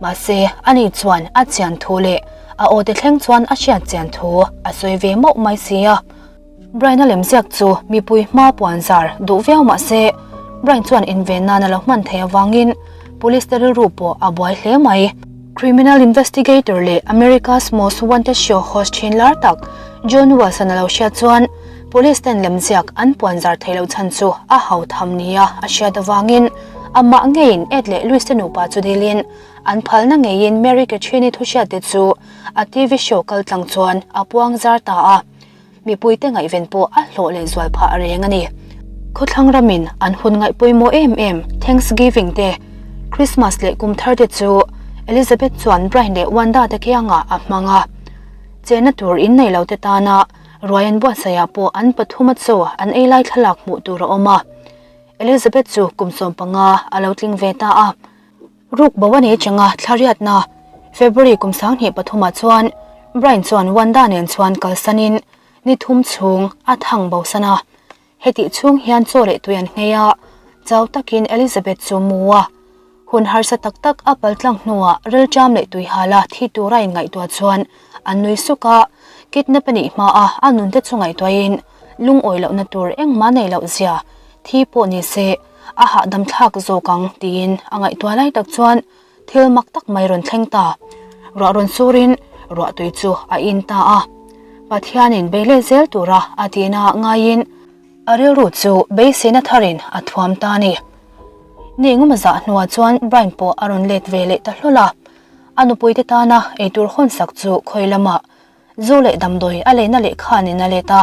Speaker 1: Mahse, ani chuan a chian thu leh a aw te thleng chuan a hriat chian thu a sawi ve mauh mai si a. Brian-a lemziak chu mipui hma puan zar duh viau mah se, Brian chuan inven nan a lo hman thei avangin police te rilru pawh a buai hle mai. Criminal investigator leh America's Most Wanted show host thin lar tak John Wilson a lo hriat chuan police ten lemziak an puan zar theih loh chhan chu a hau tham nia a hriat avangin amah ngeiin Ed leh Louis te nupa chu dilin an phalna ngeiin Mary Catherine-i thuhriat te chu a TV show kaltlang chuan a puang zar ta a. Mipuite ngaihven pawh a hlawh leh zual phah reng a ni. Khawthlang ramin an hun ngaih pawimawh em em Thanksgiving te, Christmas leh kum thar te chu Elizabeth chuan Brian leh Wanda te kiangah a hmang a. Chenna tur in nei lo te tana ruai an buatsaihah pawh an pathuma chaw an ei lai thlalak hmuh tur a awm a. Elizabeth chu kum 15 a lo tling ve ta a. Ruk bo a nei changa thlariatna February kum 23 ah chuan Brian chuan Wanda nen chuan kalsanin ni thum chhung a thang bosan a. Hetih chhung hian chaw leh tui an nghei a, chau takin Elizabeth chu mu a. Hun harsa tak tak a paltlang hnuah rilṭam leh tui hala thi tura inngaihtuah chuan an nui suk a, kidnap a nih hmaa a nunte chu ngaihtuahin lungawi lohna tur engmah nei loh zia thi pawh ni se a hahdam thlak zawk ang tiin a ngaihtuah lai tak chuan thil mak tak mai rawn thleng ta. Ruah rawn surin ruahtui chu a in ta a. Pathianin bei leh zel tura a tihna ngaiin a rilru chu beiseina tharin a thuam ta a ni. Ni engemaw zah hnuah chuan Brian pawh a rawn let ve leh ta hlawl a. A nupuite tana eitur hawnsak chu khawi lamah Zu leh damdawi a lehna lehkha nen a let a.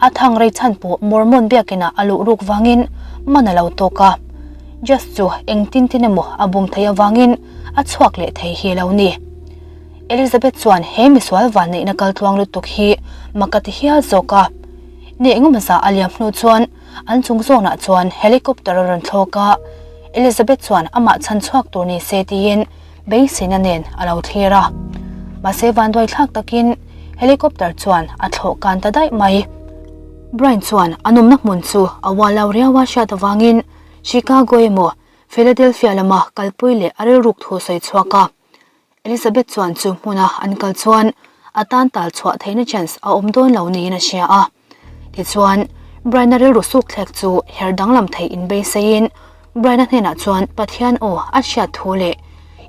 Speaker 1: A thang rei chhan pawh Mormon biakinah a luh ruk vangin man a lo tawk a. Jess chu eng tin tin emaw a bum theih avangin a chhuak leh thei hi lo ni. Elizabeth chuan he misual vanneihna kal tluang lutuk hi mak a ti hial zawk a. Ni engemaw zah a liam hnu chuan an chung zawnah chuan helicopter a rawn thlawk a, Elizabeth chuan amah chhan chhuak tur ni se tiin beiseina nen a lo thlir a. Mahse vanduai thlak takin helicopter chuan a thlawh kan ta daih mai. Brian chuan a nawmna hmun chu a ual lo riau a hriat avangin Chicago emaw Philadelphia lama kalpui leh a rilruk thu sawi chhuak a. Elizabeth chuan chu hmuna an kal chuan a tan tal chhuah theihna chance a awm dawn lo niin a hria a. Tichuan, Brian-a rilru suk thlek chu her danglam theih inbeiseiin Brian-a hnenah chuan Pathian aw a hriat thu leh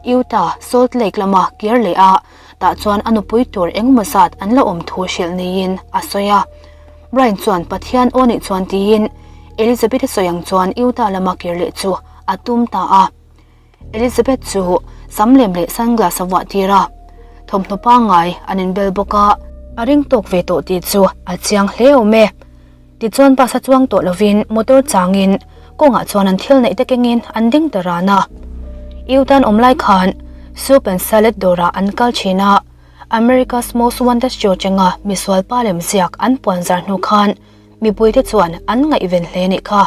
Speaker 1: Utah, Salt Lake lama kir leh a tah chuan a nupui tur engemaw zat an la awm thu hrilh niin a sawi a. Brian chuan Pathian aw nih chuan tiin Elizabeth-i sawi ang chuan Utah lama kir leh chu a tum ta a. Elizabeth chu sam lem leh sunglass a vuah tir a, thawmhnaw pangngai an inbel bawk a. A ring tawk ve tawh tih chu a chiang hle awm e. Tichuan bus a chuang tawh lovin motor changin kawngah chuan an thil neih te kengin an ding ta ran a. Utah awm lai khan soup and salad dawrah an kal thin a, America's Most Wanted show changa misual pa lem ziak an puan zar hnu khan mipuite chuan an ngaihven hle nih kha.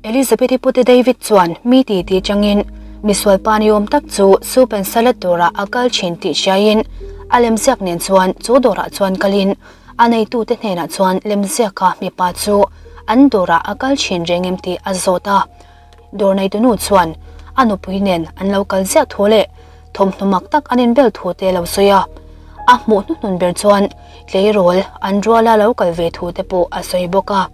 Speaker 1: Elizabeth-i pute David chuan mi ti ti changin misual pa ni awm tak chu soup and salad dawrah a kal thin tih hriaiin a lemziak nen chuan chu dawrah chuan kalin a neitute hnenah chuan lemziaka mipa chu an dawrah a kal thin reng em tih a zawt a. Dawr neitunu chuan a nupui nen an lo kal ziah thu leh thawmhnaw mak tak an inbel thu te a lo sawi a. A hmuh hnuhnun ber chuan tleirawl an ruala lo kal ve thu te pawh a sawi bawk a.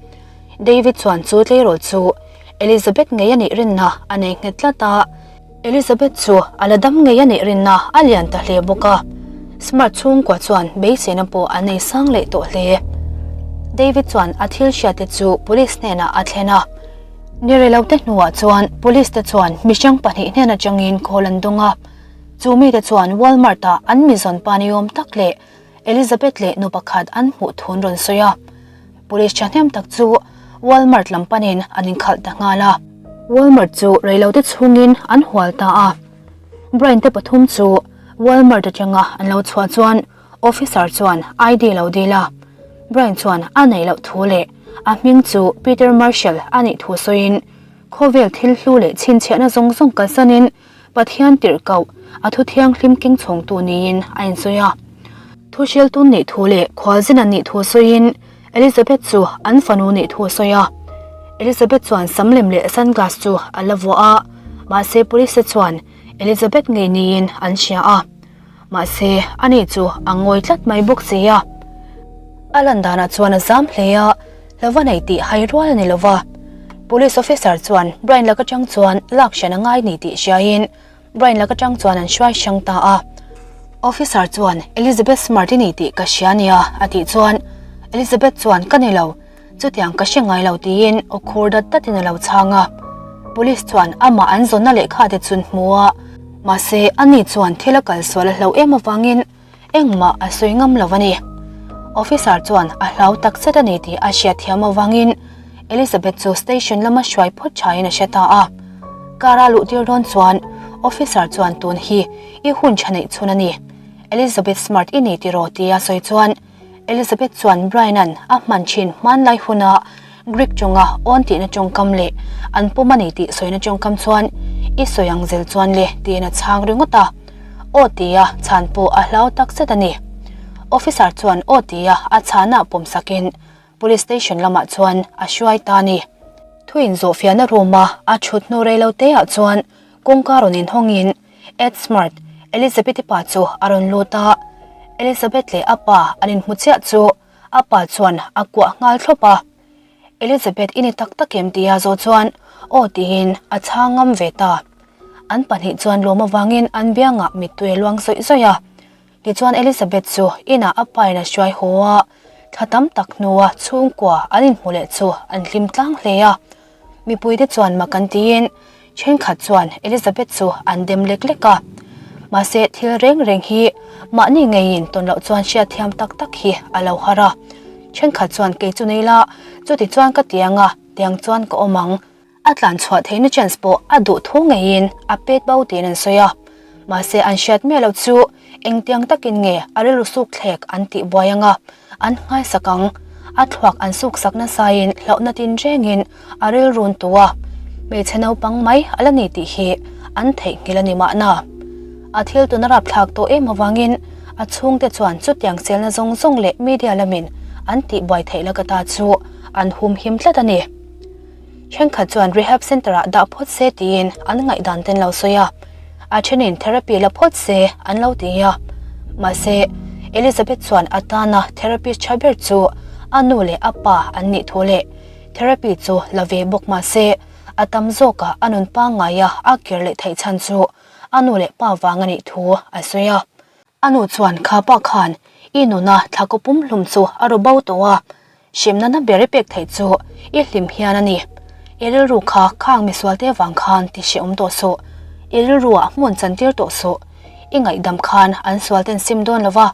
Speaker 1: David chuan chu tleirawl chu Elizabeth ngei a nih rinna a nei nghet tlat a, Elizabeth chu a la dam ngei a nih rinna a lian ta hle bawk a. Smart chhungkua chuan beiseina pawh a nei sang leh tawh hle. David chuan a thil hriatte chu police hnenah a thlen a. Ni reilote hnuah chuan police te chuan mihring pahnih hnen atangin call an dawng a. Chu mite chuan Walmart-ah an mizawn pa ni awm tak leh Elizabeth leh nu pakhat an hmuh thu an rawn sawi a. Police thahnem tak chu Walmart lam panin an inkhalh ta nghal a. Walmart chu reilote chhungin an hual ta a. Brian te pathum chu Walmart atanga an lo chhuah chuan officer chuan ID lo dil a. Brian chuan a neih loh thu leh a hming chu Peter Marshall a nih thu sawiin khawvel thil hlu leh chhinchhiahna zawng zawng kalsanin Pathian tirhkoh a thu thianghlim keng chhawngtu niin a insawi a. Thu hriltun nih thu leh khualzin an nih thu sawiin Elizabeth chu an fanu nih thu a sawi a. Elizabeth chuan sam lem leh sunglass chu a la vuah a, mahse police te chuan Elizabeth ngei niin an hria a. Mahse ani chu a ngawi tlat mai bawk si a. A lan danah chuan a zam hle a, Hlauva nei tih hai rual a ni lo va. Police officer chuan Brian lak atang chuan lak hran a ngai ni tih hriaiin Brian lak atang chuan an hruai hrang ta a. Officer chuan Elizabeth Smart i ni tih ka hria nia a tih chuan Elizabeth chuan ka ni lo, chutiang ka hre ngai lo tiin aw khur dat datin a lo chhang a. Police chuan amah an zawnna lehkha te chun hmu a, mahse ani chuan thil a kalsual a hlauh em avangin Engmah a sawi ngam lo a ni. Officer chuan a hlau tak zet a ni tih a hriat thiam avangin Elizabeth chu station lama hruai phawt thain a hre ta a. Car a luh tir dawn chuan officer chuan tun hi i hun tha neih chhun a ni. Elizabeth smart i ni tiraw tia sawi chuan Elizabeth chuan Brian-a'n a hman thin hmanlai huna Greek tawnga awn tihna tawngkam leh an pawm a ni tih sawina tawngkam chuan i sawi ang zel chuan le tiin a chhang ringawt a. Aw tia chhan pawh a hlau tak zet a ni. Officer chuan aw tia a chhana pawm sakin Police Station lamah chuan a hruai ta a ni. Thu inzawhfiahna room a a thut hnu rei lo te ah chuan kawngka rawn inhawngin Ed Smart, Elizabeth-i pa chu a rawn lut a. Elizabeth leh a pa an inhmu chiah chu a pa chuan a kuah nghal thlawp a. Elizabeth i ni tak tak em tia zawh chuan aw tiin a chhang ngam ve ta. An pahnih chuan lawm avangin an biangah mittui a luang zawih zawih a. Tichuan Elizabeth chu inah a pain a hruai haw a, thla tam tak hnua chhungkua an inhmu leh chu an hlim tlang hle a. Mipuite chuan mak an tiin thenkhat chuan Elizabeth chu an dem lek lek a. Mahse thil reng reng hi mahni ngeiin tawn loh chuan hriatthiam tak tak hi a lo har a. Thenkhat chuan kei chu nei la, chuti chuan ka ti ang a, tiang chuan ka awm ang. A tlan chhuah theihna chance pawh a duh thu ngeiin a pet bo tiin an sawi a. Mahse an hriat miah loh chu engtiang takin nge a rilru suk thlek an tih buai anga an nghaisak ang. A thluak an suksak nasain hlauhna tinrengin a rilrun tu a, hmeichhe naupang mai a la ni tih hi an theihnghilh a ni mahna. A thil tuna rapthlak tawh em avangin a chhungte chuan chutiang selna zawng zawng leh media lamin an tihbuai theih laka ta chu an humhim tlat a ni. Thenkhat chuan rehab centre ah dah phawt se tiin an ngaihdan ten lo sawi a, a thenin therapy la phawt se an lo ti a. Mahse, Elizabeth chuan a tana therapist tha ber chu a nu leh a pa an nih thu leh therapy chu la ve bawk mahse a tam zawkah a nun pangngaia a kir leh theih chhan chu a nu leh pa vang a nih thu a sawi a. A nu chuan kha pa khan i nuna thla kaw pum hlum chu a ru bo tawh a, hremna na ber i pek theih chu i hlim hian a ni. I rilru kha khang misual te vang khan ti hrehawm tawh suh, i rilru ah hmun chan tir tawh suh. I ngaihdam khan an sual ten sim dawn lo va,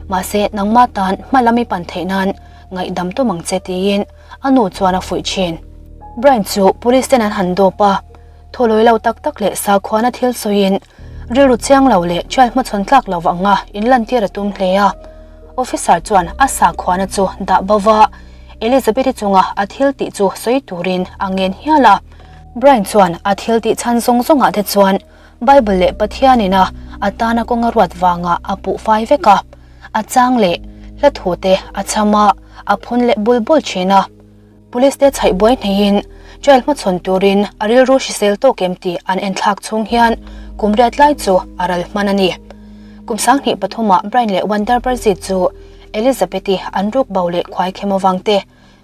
Speaker 1: mahse nangmah tan hma lam i pan theih nan ngaihdam tum ang che tiin a nu chuan a fuih thin. Brian chu police ten an han dawp a. Thawlawi lo tak tak leh sakhuana thil sawiin rilru chiang lo leh trial hmachhawn tlak lo anga inlantir a tum hle a. Officer chuan a sakhuana chu dah bo va, Elizabeth-i chunga a thil tih chu sawi turin a ngen hial a. Brian chuan a thil tih chhan zawng zawngah te chuan Bible leh Pathianin a a tana kawng a ruat vangah a puh fai vek a, a chang leh hla thu te a cham a, a phun leh bul bul thin a. Police te chhaih buai hneihin trial hmachhawn turin a rilru hrisel tawk em tih an enthlak chhung hian kum riat lai chu a ral hman a ni. Kum 20 pathumah Brian leh Wonder Barzee chu Elizabeth-i an ruk bo leh khuai khem avang te,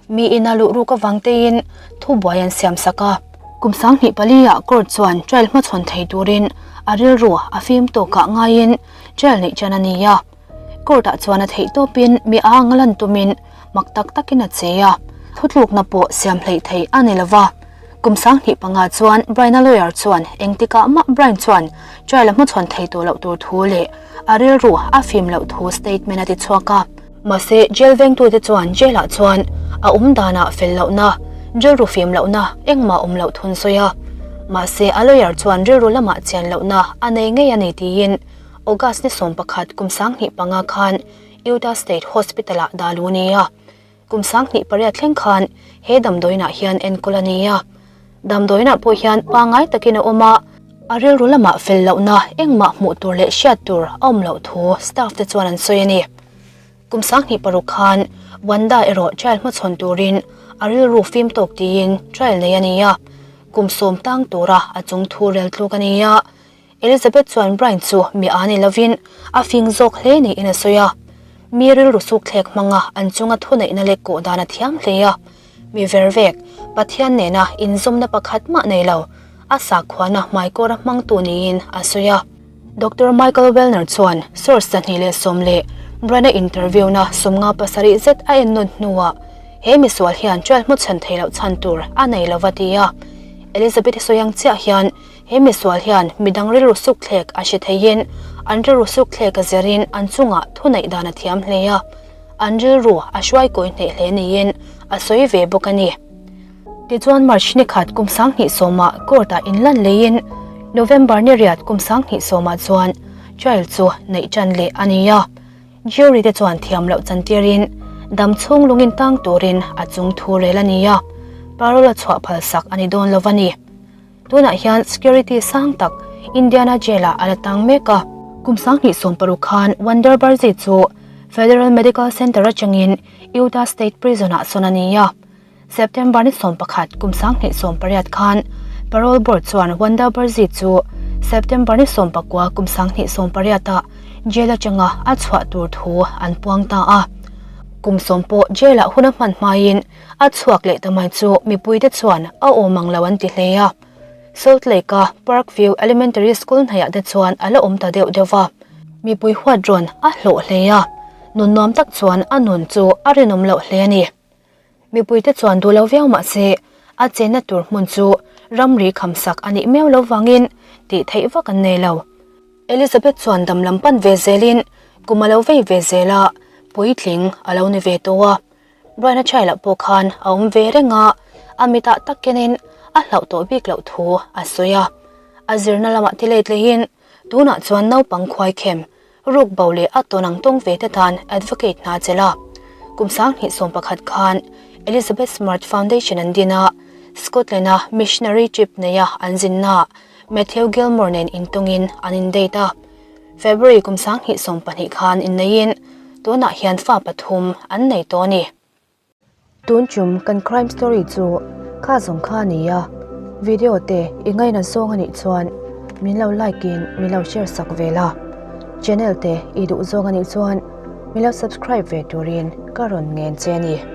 Speaker 1: mi ina luh ruk avang tein thubuai an siam sak a. Kum 24 ah court chuan trial hmachhawn thei turin a rilru a fim tawkah ngaiin trial neih ṭan a ni a. Court ah chuan a theih tawpin mi a ang lan tumin mak tak takin a che a, thutlukna pawh siam hleih theih a ni lova. Kum 25 chuan Brian-a lawyer chuan engtikah mah Brian chuan trial a hmachhawn thei tawh loh tur thu leh a rilru a fim loh thu statement a ti chhuak a. Mahse, jail vengtute chuan jail ah chuan a awm danah fel lohna, rilru fim lohna engmah awm loh thun sawi a. Mahse, a lawyer chuan rilru lamah chian lohna a nei ngei a ni tiin August ni 11 kum 25 khan Utah State Hospital ah dah luh a ni a. Kum 28 thleng khan he damdawiinah hian enkawl a ni a. Damdawiinah pawh hian pangngai takin a awm a, a rilru lamah fel lohna engmah hmuh tur leh hriat tur a awm loh thu staff te chuan an sawi a ni. Kum 26 khan Wanda erawh trial hmachhawn turin a rilru fim tawk tiin trial nei a ni a. Kum 10 tang tura a chung thu rel tluk a ni a. Elizabeth chuan Brian chu mi a ni lovin a fing zawk hle niin a sawi a. Mi rilru sukthlek hmanga an chunga thuneihna leh kawh dan a thiam hle a. Mi vervek, Pathian nena inzawmna pakhat mah nei lo, a sakhuana hmaikawra hmangtu niin a sawi a. Doctor Michael Wellner chuan source 210 leh Brian-a interview-na 57 zet a ennawn hnuah he misual hian trial hmachhan thei loh chhan tur a nei lo va ti a. Elizabeth-i sawi ang chiah hian He misual hian midang rilru sukthlek a hre theiin an rilru sukthlek a zirin an chungah thuneih dan a thiam hle a, an rilru a hruai kawi hneh hle niin a sawi ve bawk a ni. Tichuan March ni khat kum 2010 ah court ah inlan leiin November ni riat kum 2010 ah chuan trial chu neih tan leh a ni a. Jury te chuan thiam loh chantirin dam chhung lungin tang turin a chung thu rel a ni a, parole a chhuah phalsak a ni dawn lo a ni. Tunah hian security sang tak Indiana jail ah a la tang mek a. Kum 2016 khan Wonder Barzee chu Federal Medical Center atangin Utah State Prison ah sawn a ni a. September ni 11 kum 2018 khan Parole Board chuan Wonder Barzee chu September ni 19 kum 2018 ah jail atanga a chhuah tur thu an puang ta a. Kum 10 pawh jail ah hun a hman hmain A chhuak leh ta mai chu mipuite chuan a awm ang lo an ti hle a. Salt Lake-a Park View Elementary School hnaiah te chuan a la awm ta deuh deuh va. Mipui huat rawn a hlawh hle a, nun nuam tak chuan a nun chu a rinawm loh hle a ni. Mipuite chuan duh lo viau mah se, a chenna tur hmun chu ramri khamsak a nih miau lo vangin tih theih vak an nei lo. Elizabeth chuan dam lam pan ve zelin kum a lo vei ve zel a, puitling a lo ni ve tawh a. Brian-a chailah pawh khan a awm ve reng a, a mitah tak kenin a hlauh tawh bik loh thu a sawi a. A zirna lamah ti let lehin Tunah chuan naupang khuaikhem, ruk bo leh a tawn ang tawng ve te tan advocate hna chelh a. Kum 2011 khan Elizabeth Smart Foundation an din a, Scotland-a missionary trip neia an zinnaah Matthew Gilmore nen intawngin an in-date a. February kum 2012 khan inneiin tunah hian fa pathum an nei tawh a ni. Tun tum kan crime story chu kha zawng kha a ni a, video te i ngaina zawng a nih chuan min lo like in min lo share sak ve la, channel te i duh zawng a nih chuan min lo subscribe ve turin ka rawn ngen che a ni.